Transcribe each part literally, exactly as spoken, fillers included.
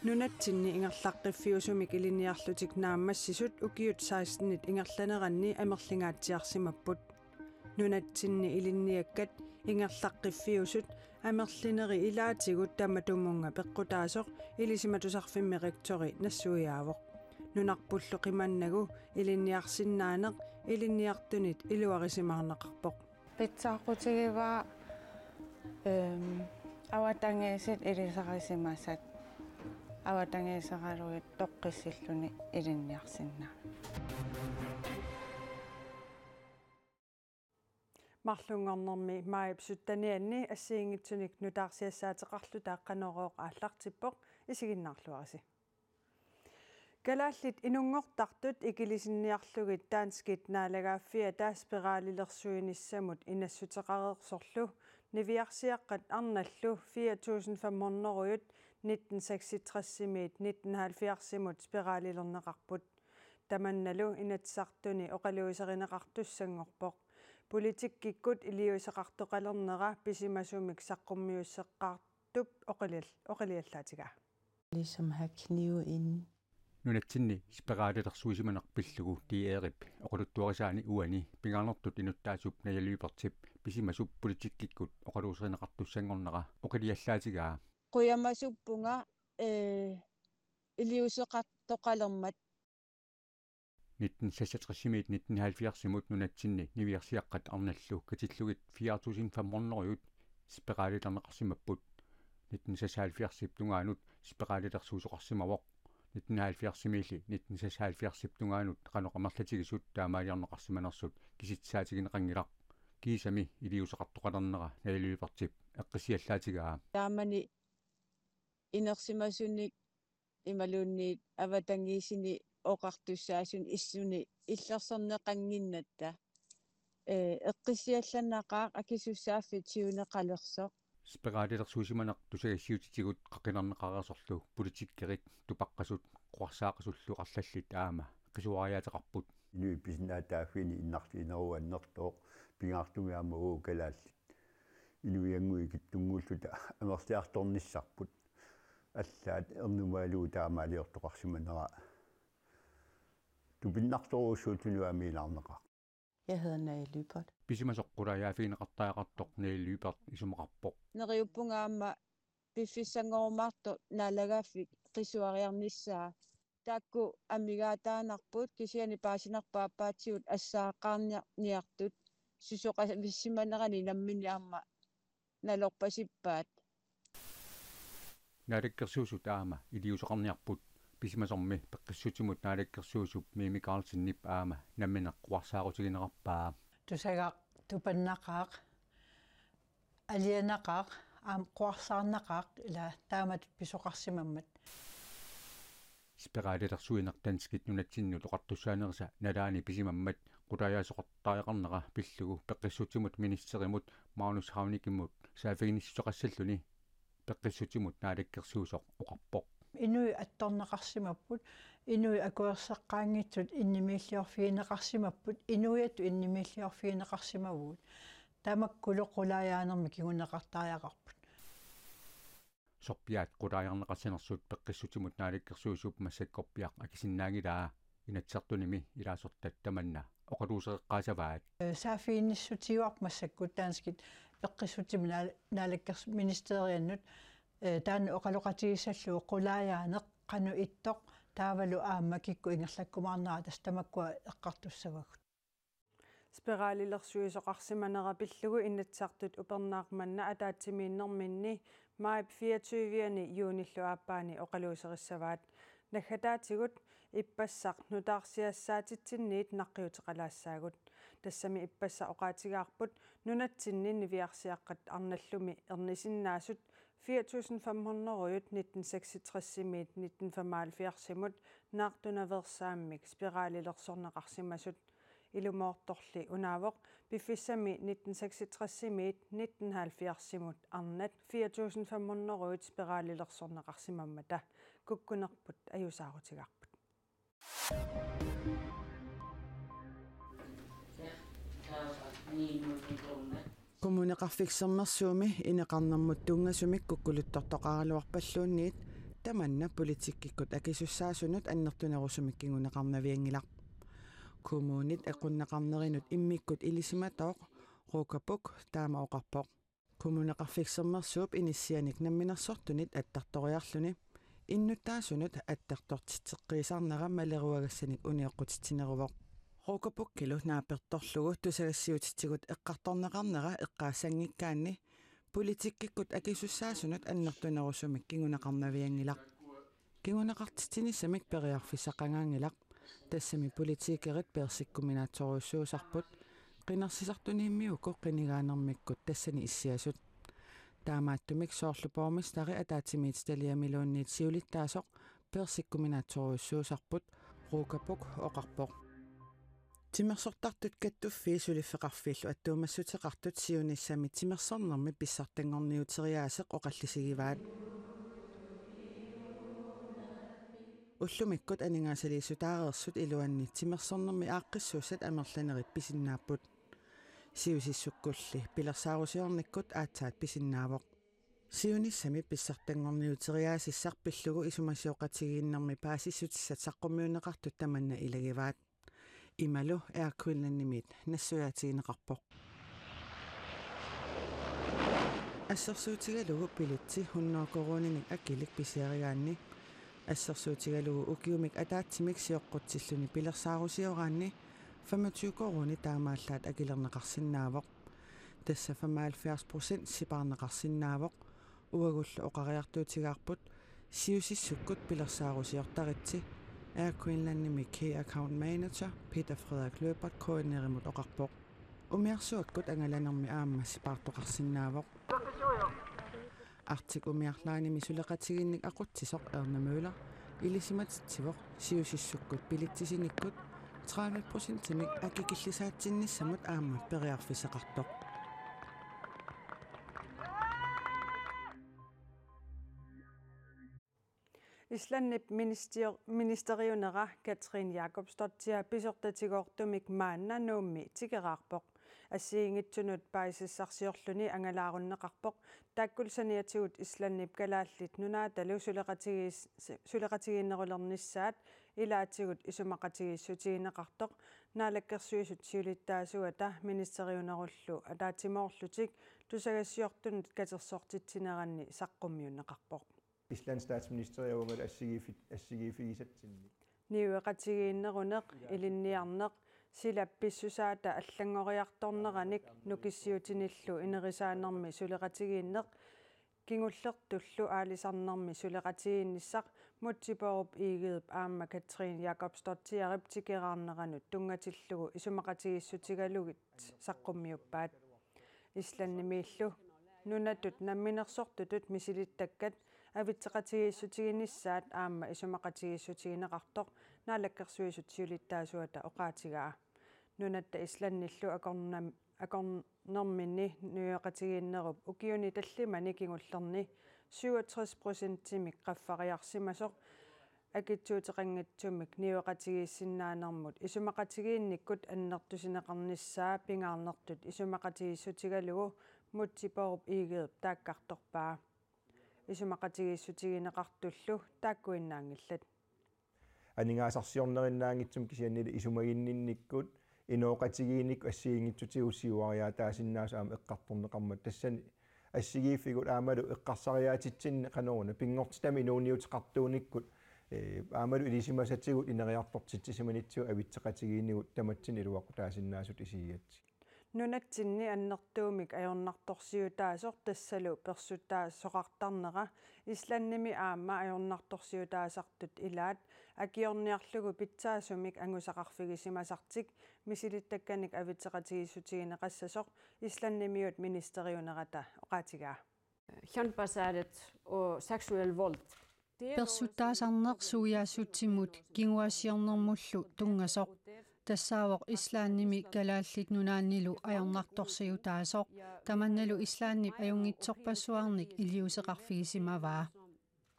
Nunatsinni ingerlaqqiffiusumik ilinniarlutik naammassisut ukiut sekstenit ingerlaneranni amerlingaatsiarsimapput. Nunatsinni ilinniakkat ingerlaqqiffiusut amerlinerit ilaatigut tamatumunnga peqqutaasoq Ilisimatusarfimmi rektori nassuiaavoq. Nunarpullu qimannagu ilinniarsinnaaneq ilinniartunit iluarisimaarneqarpoq. Pitsaaqutigivaa, ehm, avatangiisit ilisarisimasat, avatangiiseralugit toqqissilluni ilinniarsinnaa. Marlunngornermi maajip syttenianni assigiinngitsunik nutaarsiassaateqarluta Qanorooq aallartippoq, isiginnaarluarisi. Kalaallit inunngortartut ikilisinniarlugit danskit naalagaaffiata spiraalilersuinissamut inassuteqareersorlu niviarsiaqqat arnallu fire tusind fem hundrede nitten seksogtresimiit nitten halvfjerdsimut spiraalilerneqarput. Tamannalu Inatsisartuni oqaluuserineqartussanngorpoq. Politikkikkut iliuuseqartoqalernera pisimasumik saqqummiusseqqaartup oqilial-, oqiliallaatigaa. Ligesom have knive inden. Nunatsinni spiraalilersuisimaneq pillugu D R-ip oqaluttuarisaani uani pingaarnertut inuttaasup Naja Lyberthip pisimasup politikkikkut oqaluuserineqartussanngornera oqiliallaatigaa. Qujamasuppunga, eh, iliuuseqartoqalermat. Nitten seksogtresimiit nitten halvfjerdsimut nunatsinni niviarsiaqqat arnallu katillugit fire tusind fem hundrede spiraalilerneqarsimapput. Nitten seksoghalvfjerdsip tungaanut spiraalilersuisoqarsimavoq. Nitten halvfjerdsimiilli nitten seksoghalvfjerdsip tungaanut qanoq amerlatigisut taamaaliorneqarsimanersut kisitsaatigineqanngilaq. Kiisami iliuuseqartoqalernera Naja Lyberthip eqqissiallaatigaa. Taamani inersimasunik imaluunniit avatangiisini oqartussaasunik issuni illersorneqannginnatta, eh, eqqissiallannaqaaq akisussaaffik siuneqalersoq. Spiraalilersuisimaneq tusagassiutitigut qaqinarneqareersorlu politikkerit tupaqqasut quarsaaqasullu arlallit aamma qisuariaateqarput. Inuit pisinnaatitaaffiini innarliinerup annertooq pingaartumik aamma uagut kalaallit inuiannguit ikittunnguulluta amerliartornissarput. Allaat ernumaalugu taamaaliortoqarsimanera tupinnartorujussuulluni aamma ilaarneqarpoq. Jeg hedder Naja Lyberth. Pisimasoq qulaajaaffigineqartariaqartoq Naja Lyberth isumaqarpoq. Neriuppunga aamma piffissanngorumaartoq naalagaaffik qisuariarnissaa. Taakku amigaataannarput kisianni paasinarpoq aappaatigut assaaqqaarniartut susoqavissimanerani namminneq aamma nalorpasippaat. Naalakkersuisut aamma iliuuseqarniarput, pisimasormi peqqissutsimut naalakkersuisup Mimi Karlsenip aamma nammineq quarsaarutigineqarpaa. Tusagaq tupannaqaaq, alianaqaaq, aamma quarsaarnaqaaq ila taamatut pisoqarsimammat. Spiraalilersuineq danskit nunatsinnut oqartussaanerisa nalaani pisimammat qulaajaasoqartariaqarnera pillugu peqqissutsimut ministerimut Magnus Heunickemut saaffiginnissuteqassalluni peqqissutsimut naalakkersuisoq oqarpoq. Inuit attorneqarsimapput, inuit akuerseqqaanngitsut innimiilliorfigineqarsimapput, inuiattut innimiilliorfigineqarsimavugut. Tamakkulu qulaajaanermik kinguneqartariaqarput. Sorpiaat qulaajarneqassanersut peqqissutsimut naalakkersuisup massakkorpiaq akisinnaanngilaa, Inatsisartunimi ilaasortat tamanna oqaluusereqqaassavaat. Saaffiginnissutigaarput massakkut danskit peqqissutsimut naal-, naalakkersu-, ministeriannut, eh, taanna oqaloqatigissallugu qulaajaaneq qanoq ittoq taavalu aamma kikkut ingerlakkumaarnerat tassa tamakkua eqqartussavagut. Spiraalilersuisoqarsimanera pillugu Inatsisartut upernaaq manna ataatsimiinnerminni maajip fireogtyve-ani juunillu aappaani oqaluuserissavaat. Naggataatigut ippassaq nutaarsiassaatitsinniit naqqiuteqalaassaagut. Tassami ippassaq oqaatigaarput nunatsinni niviarsiaqqat arnallumi ernisinnaasut fire tusind fem hundrede nitten seksogtresimiit nitten femoghalvfjerdsimut naartunaveersaammik spiraalilersorneqarsimasut. Ilumoortorli unaavoq piffissami nitten seksogtresimiit nitten halvfjerdsimut arnat fire tusind fem hundrede spiraalilersorneqarsimammata. Kukkunerput ajuusaarutigaarput. Kommuneqarfik Sermersuumi ineqarnermut tunngasumik kukkuluttortoqaraluarpalluunniit tamanna politikkikkut akisussaasunut annertunerusumik kinguneqarnavianngilaq. Kommunit aqunneqarnerinut immikkut ilisimatooq Rukapuk taama oqarpoq. Kommuneqarfik Sermersuup inissianik namminersortunit attartoriarluni innuttaasunut attartortitseqqiisarnera maleruagassanik unioqqutitsineruvoq. Rukapukkilu naapertorlugu tusagassiuutitigut eqqartorneqarnera eqqaassanngikkaanni politikkikkut akisussaasunut annertunerusumik kinguneqarnavianngilaq. Kinguneqartitsinissamik periarfissaqangaanngilaq. Tassami politikerit peersikkuminaatsorujussuusarput, qinersisartuni immiuku qinigaanermikkut tassani issiasut. Taamaattumik soorlu borgmesteri ataatsimiititaliamiluunniit siulittaasoq peersikkuminaatsorujussuusarput, Rukapuk oqarpoq. Timersortartut kattuffii suliffeqarfiillu attuumassuteqartut siunissami timersornermi pissartanngorniuteriaaseq oqallisigivaat. Ullumikkut aningaasaliissutaareersut iluanni timersornermi aaqqissuussat amerlanerit pisinnaapput. Siusissukkulli pilersaarusiornikkut aatsaat pisinnaavoq. Siunissami pissartanngorniuteriaasissaq pillugu isumasioqatigiinnermi paasissutissat saqqummiunneqartut tamanna ilagivaat. Imalu Air Greenlandimiit nassuiaatigineqarpoq. Assersuutigalugu billetsi hundrede koruuninik akilik pisiarigaanni, assersuutigalugu ukiumik ataatsimik sioqqutsilluni pilersaarusioraanni femogtyve koruuni taamaallaat akilerneqarsinnaavoq. Tassa femoghalvfjerds procent sipaarneqarsinnaavoq. Uagullu oqariartuutigaarput siusissukkut pilersaarusiortaritsi, Air Greenlandimi Key Account Manager Peter Frederik Løbert K N R-imut oqarpoq. Umiarsuakkut angalanermi aamma sipaartoqarsinnaavoq. Arctic Umiarlaanimi suleqatigiinnik aqutsisoq Erna Møller ilisimatitsivoq siusissukkut billetsisinikkut tredive procentimik akikillisaatsinnissamut aamma periarfissaqartoq. Islandip minister-, ministeriunera Katrín Jakobsdóttir pisortatigoortumik maanna Nuummi tikeraarpoq. Assigiinngitsunut paasisassarsiorluni angalaarunneqarpoq, taakkulu saniatigut Islandip Kalaallit Nunaatalu suleqatigiis-, suleqatigiinnerulernissaat ilaatigut isumaqatigiissutigineqartoq, Naalakkersuisut siulittaasuata ministeriunerullu ataatsimoorlutik tusagassiortunut katersortitsineranni saqqummiunneqarpoq. Islands statsministeriugalu assigiiffi-, assigiiffigisatsinnik. Niueqatigiinneruneq, ilinniarneq, silap pissusaata allanngoriartorneranik, nukissiutinillu inerisaanermi suleqatigiinneq, kingullertullu aalisarnermi suleqatigiinnissaq Múte Bourup Egedep aamma Katrín Jakobsdóttirip tikeraarneranut tunngatillugu isumaqatigiissutigalugit saqqummiuppaat. Islandimiillu nunatut namminersortutut misilittakkat avitseqatigiissutiginissaat aamma isumaqatigiissutigineqartoq Naalakkersuisut siulittaasuata oqaatigaa. Nunatta Islandillu akornam-, akornerminni niueqatigiinnerup ukiuni tallimani kingullerni syvogtres procentimik qaffariarsimasoq akitsuuteqanngitsumik niueqatigiissinnaanermut isumaqatigiinnikkut annertusineqarnissaa pingaarnertut isumaqatigiissutigalugu Múte Bourup Egedep taakkartorpaa. Isumaqatigiissutigineqartullu taakkuinnaanngillat. Aningaasarsiornerinnaanngitsumik kisiannili isumaginninnikkut inooqatigiinnikkut assigiinngitsutigut siuariaataasinnaasut aamma eqqartorneqarmata, tassani assigiiffigut aammalu eqqarsariaatitsinni qanoruna pinngortitami inuuniuteqartuunikkut, ee, aammalu ilisimasatigut ineriartortitsisimanitsinni avitseqatigiinnigut tamatsinnut iluaqutaasinnaasutut isigigatsigu. Nunatsinni annertuumik ajornartorsiutaasoq tassalu persuttaasoqartarnera Islandimi aamma ajornartorsiutaasartut ilaat akiorniarlugu pitsaasumik angusaqarfigisimasartik misilittakkanik avitseqatigiissutigineqassasoq Islandimiut ministeriunerata oqaatigaa. Hjálparsæret og seksuel vold. Persuttaasarneq suiaassutsimut kinguaassiornermullu tunngasoq. Tassaavoq Islandimi Kalaallit Nunaannilu ajornartorsiutaasoq. Tamannalu Islandip ajunngitsorpassuarnik iliuuseqarfigisimavaa.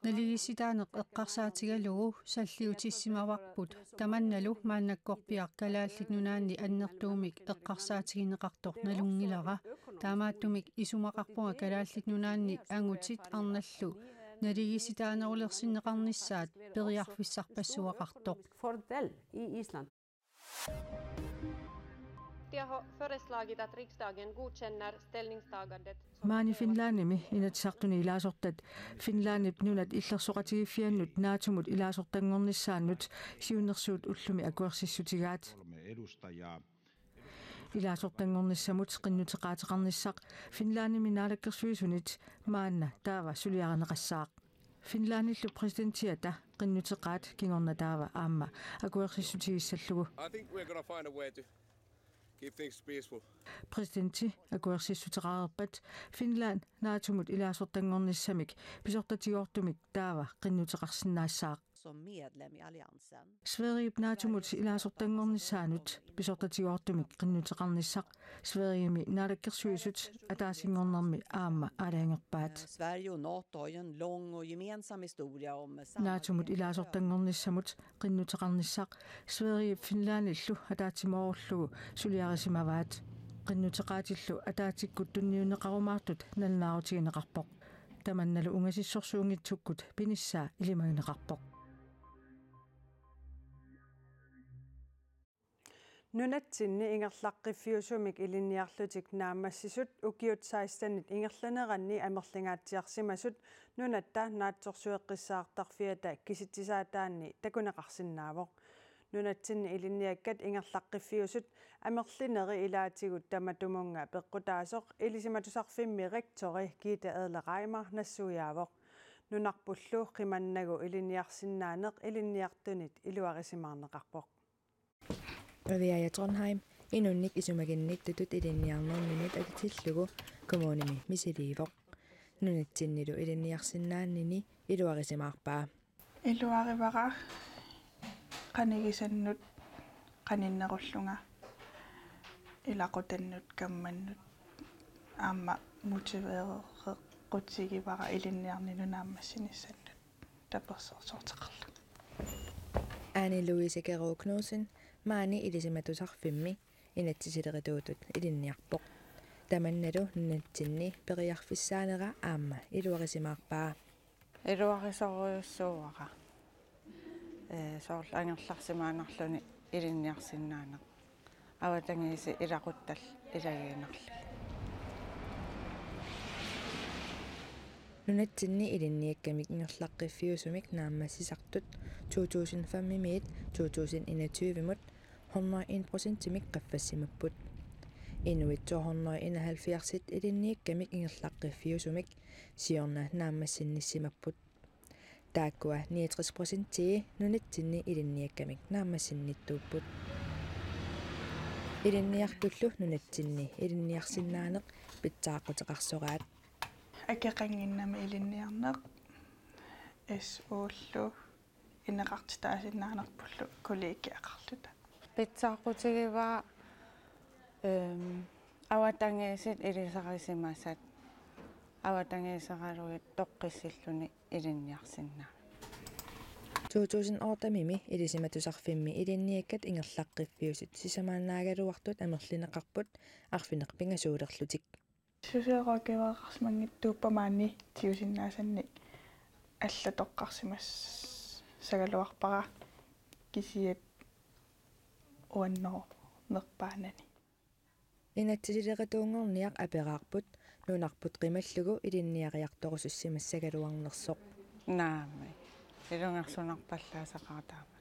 Naligiissitaaneq eqqarsaatigalugu salliutissimavarput, tamannalu maannakkorpiaq Kalaallit Nunaanni annertuumik eqqarsaatigineqartoq nalunngilara. Taamaattumik isumaqarpunga Kalaallit Nunaanni angutit arnallu Naligiissitaanerulersinneqarnissaat periarfissarpassuaqartoq. Fordel i Island. De har föreslagit att riksdagen godkänner ställningstagandet. Maani Finlandimi Inatsisartuni ilaasortat Finlandip nunat illersoqatigiiffiannut NATO-mut ilaasortanngornissaannut siunnersuut ullumi akuersissutigaat. Ilaasortanngornissamut qinnuteqaateqarnissaq Finlandimi naalakkersuisunit maanna taava suliarineqassaaq. Finlandillu præsidentiata qinnuteqaat kingorna taava aamma akuersissutigissallugu. I think we're going to find a way to keep things peaceful. Præsidenti akuersissuteqareerpat Finland NATO-mut ilaasortanngornissamik pisortatigoortumik taava qinnuteqarsinnaassaaq. Som medlem i alliansen. Sverigep NATO-mut ilaasortanngornissaanut pisortatigoortumik qinnuteqarnissaq Sverigemi naalakkersuisut ataasinngornermi aamma aalajangerpaat. Sverige och NATO har ju en lång och gemensam historia om NATO-mut ilaasortanngornissamut qinnuteqarnissaq Sverigep Finlandillu ataatsimoorullugu suliarisimavaat. Qinnuteqaatillu ataatsikkut tunniunneqarumaartut nalunaarutigineqarpoq. Tamannalu ungasissorsuunngitsukkut pinissaa ilimagineqarpoq. Nunatsinni ingerlaqqiffiusumik ilinniarlutik naammassisut ukiut sekstenit ingerlaneranni amerlingaatsiarsimasut Nunatta Naatsorsueqqissaartarfiata kisitsisaataanni takuneqarsinnaavoq. Nunatsinni ilinniakkat ingerlaqqiffiusut amerlineri ilaatigut tamatumunnga peqqutaasoq Ilisimatusarfimmi rektori Gitte Adler Reimer nassuiaavoq. Nunarpullu qimannagu ilinniarsinnaaneq ilinniartunit iluarisimaarneqarpoq. Riviaja Trondheim inunnik isumaginnittutut ilinniarnerminut atutillugu kommunimi misiliivoq. Nunatsinnilu ilinniarsinnaanini iluarisimaarpaa. Iluarivara qanigisannut qaninnerullunga ilaqutannut kammannut aamma motiveereqqutigivara ilinniarninut naammassinissannut tapersersorteqarlunga. Anne Louise Kero Knudsen maani Ilisimatusarfimmi inatsisilerituutut ilinniarpoq. Tamannalu nunatsinni periarfissaanera aamma iluarisimaarpaa. Iluarisorujussuuara. Ee, soorlu angerlarsimaannarluni ilinniarsinnaaneq. Avatangiisit ilaquttallu ilagiinnarlugit. Nunatsinni ilinniakkamik ingerlaqqiffiusumik naammassisartut to tusind fem-imiit to tusind enogtyve-mut hundrede og en procentimik qaffassimapput. Inuit to hundrede og enoghalvfjerds ilinniakkamik ingerlaqqiffiusumik siorna naammassinnissisimapput. Taakkua niogtres procentii nunatsinni ilinniakkamik naammassinnittuupput. Ilinniartullu nunatsinni ilinniarsinnaaneq pitsaaquteqarsoraat. Akeqannginnami ilinniarneq S U-llu ineqartitaasinnaanerpullu kollegiaqarluta. Pitsaaqutigivaa, ehm, avatangiisit ilisarisimasat avatangiiseralugit toqqissilluni ilinniarsinnaaneq. To tusind otte-mi Ilisimatusarfimmi ilinniakkat ingerlaqqiffiusut sisamaannaagaluartut amerlineqarput arfineq-pingasuulerlutik. Socialrådgivereqarsimanngitsuuppat maani tigusinnaasannik allatoqqarsimassagaluarpara kisiat uannoornerpaanani. Inatsisilerituunngorniaq aperaarput nunarput qimallugu ilinniariartorusussimassagaluarnersoq. Naamik. Ilungersunarpallaasaqaaq taama.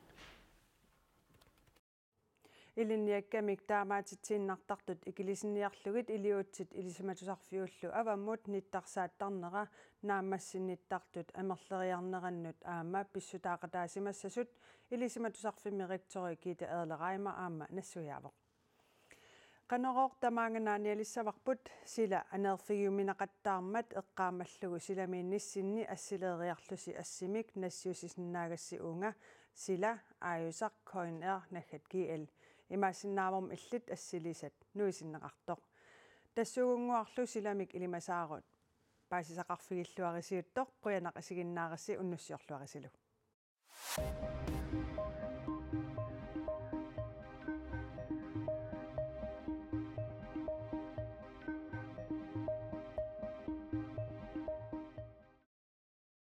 Ilinniakkamik taamaatitsiinnartartut ikilisinniarlugit iliuutsit Ilisimatusarfiullu avammut nittarsaattarnera naammassinnittartut amerleriarnerannut aamma pissutaaqataasimassasut Ilisimatusarfimmi rektori Gitte Adler Reimer aamma nassuiaavoq. Qanorooq tamaanga naanialissavarput, sila aneerfigiuminaqattaarmat eqqaamallugu silamiinnissinni assileeriarlusi assimik nassiussisinnaagassi uunga sila aajusaq K N R naggat G L. Imaassinnaavoq illit assilisat nuisinneqartoq. Tassuugunnguarlu silamik ilimasaarut paasisaqarfigilluarisiuttoq, qujanaq isiginnaarassi, unnussiorluarisilu.